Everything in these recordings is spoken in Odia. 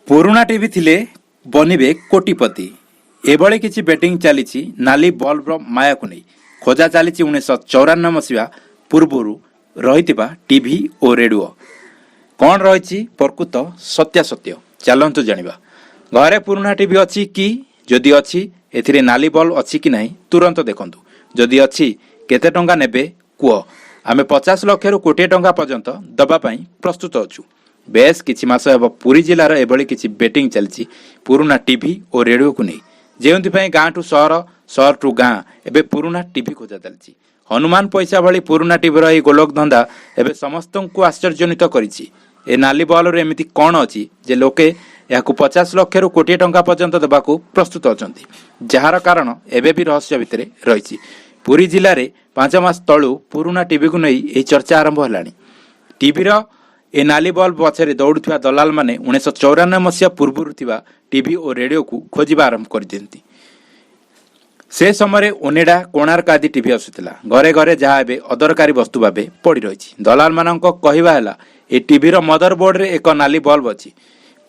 ପୁରୁଣା ଟିଭି ଥିଲେ ବନିବେ କୋଟିପତି। ଏଭଳି କିଛି ବେଟିଂ ଚାଲିଛି ନାଲି ବଲ୍ବର ମାୟାକୁ ନେଇ। ଖୋଜା ଚାଲିଛି 1994 ମସିହା ପୂର୍ବରୁ ରହିଥିବା ଟିଭି ଓ ରେଡିଓ। କ'ଣ ରହିଛି ପ୍ରକୃତ ସତ୍ୟାସତ୍ୟ, ଚାଲନ୍ତୁ ଜାଣିବା। ଘରେ ପୁରୁଣା ଟିଭି ଅଛି କି? ଯଦି ଅଛି, ଏଥିରେ ନାଲି ବଲ୍ବ ଅଛି କି ନାହିଁ ତୁରନ୍ତ ଦେଖନ୍ତୁ। ଯଦି ଅଛି, କେତେ ଟଙ୍କା ନେବେ କୁହ। ଆମେ 50 ଲକ୍ଷରୁ କୋଟିଏ ଟଙ୍କା ପର୍ଯ୍ୟନ୍ତ ଦେବା ପାଇଁ ପ୍ରସ୍ତୁତ ଅଛୁ। ବେଶ କିଛି ମାସ ହେବ ପୁରୀ ଜିଲ୍ଲାର ଏଭଳି କିଛି ବେଟିଂ ଚାଲିଛି ପୁରୁଣା ଟିଭି ଓ ରେଡିଓକୁ ନେଇ, ଯେଉଁଥିପାଇଁ ଗାଁଠୁ ସହର, ସହରଠୁ ଗାଁ ଏବେ ପୁରୁଣା ଟିଭି ଖୋଜା ଚାଲିଛି। ହନୁମାନ ପଇସା ଭଳି ପୁରୁଣା ଟିଭିର ଏହି ଗୋଲକ ଧନ୍ଦା ଏବେ ସମସ୍ତଙ୍କୁ ଆଶ୍ଚର୍ଯ୍ୟଜନିତ କରିଛି। ଏ ନାଲି ବଲ୍ବରେ ଏମିତି କ'ଣ ଅଛି ଯେ ଲୋକେ ଏହାକୁ 50 ଲକ୍ଷରୁ କୋଟିଏ ଟଙ୍କା ପର୍ଯ୍ୟନ୍ତ ଦେବାକୁ ପ୍ରସ୍ତୁତ ଅଛନ୍ତି, ଯାହାର କାରଣ ଏବେ ବି ରହସ୍ୟ ଭିତରେ ରହିଛି। ପୁରୀ ଜିଲ୍ଲାରେ 5 ମାସ ତଳୁ ପୁରୁଣା ଟିଭିକୁ ନେଇ ଏହି ଚର୍ଚ୍ଚା ଆରମ୍ଭ ହେଲାଣି। ଟିଭିର ଏ ନାଲି ବଲ୍ବ ପଛରେ ଦୌଡୁଥିବା ଦଲାଲମାନେ 1994 ମସିହା ପୂର୍ବରୁ ଥିବା ଟିଭି ଓ ରେଡିଓକୁ ଖୋଜିବା ଆରମ୍ଭ କରିଦିଅନ୍ତି। ସେ ସମୟରେ ଓନିଡା, କୋଣାର୍କ ଆଦି ଟିଭି ଆସୁଥିଲା ଘରେ ଘରେ, ଯାହା ଏବେ ଅଦରକାରୀ ବସ୍ତୁ ଭାବେ ପଡ଼ି ରହିଛି। ଦଲାଲମାନଙ୍କ କହିବା ହେଲା, ଏ ଟିଭିର ମଦର ବୋର୍ଡରେ ଏକ ନାଲି ବଲ୍ବ ଅଛି,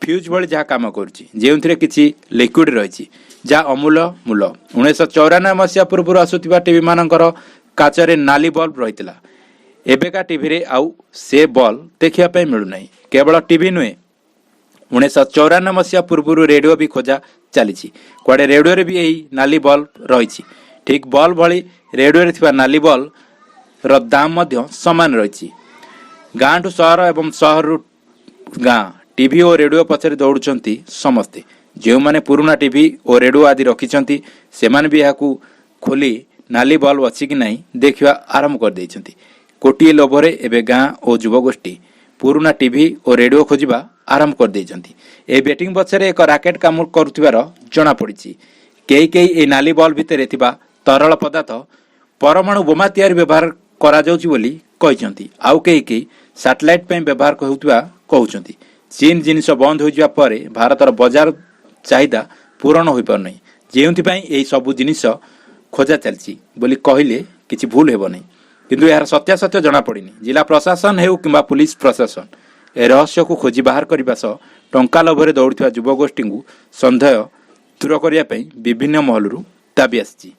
ଫ୍ୟୁଜ୍ ଭଳି ଯାହା କାମ କରୁଛି, ଯେଉଁଥିରେ କିଛି ଲିକ୍ୱିଡ୍ ରହିଛି, ଯାହା ଅମୂଲ ମୂଲ। 1994 ମସିହା ପୂର୍ବରୁ ଆସୁଥିବା ଟିଭିମାନଙ୍କର କାଚରେ ନାଲି ବଲ୍ବ ରହିଥିଲା। ଏବେକା ଟିଭିରେ ଆଉ ସେ ବଲ୍ବ ଦେଖିବା ପାଇଁ ମିଳୁନାହିଁ। କେବଳ ଟିଭି ନୁହେଁ, 1994 ମସିହା ପୂର୍ବରୁ ରେଡିଓ ବି ଖୋଜା ଚାଲିଛି। କୁଆଡ଼େ ରେଡିଓରେ ବି ଏହି ନାଲି ବଲ୍ବ ରହିଛି। ଠିକ୍ ବଲ୍ବ ଭଳି ରେଡିଓରେ ଥିବା ନାଲି ବଲ୍ବର ଦାମ ମଧ୍ୟ ସମାନ ରହିଛି। ଗାଁଠୁ ସହର ଏବଂ ସହରରୁ ଗାଁ ଟିଭି ଓ ରେଡିଓ ପଛରେ ଦୌଡ଼ୁଛନ୍ତି ସମସ୍ତେ। ଯେଉଁମାନେ ପୁରୁଣା ଟିଭି ଓ ରେଡିଓ ଆଦି ରଖିଛନ୍ତି, ସେମାନେ ବି ଏହାକୁ ଖୋଲି ନାଲି ବଲ୍ବ ଅଛି କି ନାହିଁ ଦେଖିବା ଆରମ୍ଭ କରିଦେଇଛନ୍ତି। କୋଟିଏ ଲୋଭରେ ଏବେ ଗାଁ ଓ ଯୁବଗୋଷ୍ଠୀ ପୁରୁଣା ଟିଭି ଓ ରେଡିଓ ଖୋଜିବା ଆରମ୍ଭ କରିଦେଇଛନ୍ତି। ଏହି ବେଟିଂ ପଛରେ ଏକ ରାକେଟ କାମ କରୁଥିବାର ଜଣାପଡ଼ିଛି। କେହି କେହି ଏହି ନାଲି ବଲ୍ବ ଭିତରେ ଥିବା ତରଳ ପଦାର୍ଥ ପରମାଣୁ ବୋମା ତିଆରି ବ୍ୟବହାର କରାଯାଉଛି ବୋଲି କହିଛନ୍ତି। ଆଉ କେହି କେହି ସାଟେଲାଇଟ୍ ପାଇଁ ବ୍ୟବହାର ହେଉଥିବା କହୁଛନ୍ତି। ଚୀନ ଜିନିଷ ବନ୍ଦ ହୋଇଯିବା ପରେ ଭାରତର ବଜାର ଚାହିଦା ପୂରଣ ହୋଇପାରୁନାହିଁ, ଯେଉଁଥିପାଇଁ ଏହି ସବୁ ଜିନିଷ ଖୋଜା ଚାଲିଛି ବୋଲି କହିଲେ କିଛି ଭୁଲ ହେବ ନାହିଁ। କିନ୍ତୁ ଏହାର ସତ୍ୟାସତ୍ୟ ଜଣାପଡ଼ିନି। ଜିଲ୍ଲା ପ୍ରଶାସନ ହେଉ କିମ୍ବା ପୁଲିସ ପ୍ରଶାସନ, ଏ ରହସ୍ୟକୁ ଖୋଜି ବାହାର କରିବା ସହ ଟଙ୍କା ଲୋଭରେ ଦୌଡ଼ୁଥିବା ଯୁବଗୋଷ୍ଠୀଙ୍କୁ ସନ୍ଦେହ ଦୂର କରିବା ପାଇଁ ବିଭିନ୍ନ ମହଲରୁ ଦାବି ଆସିଛି।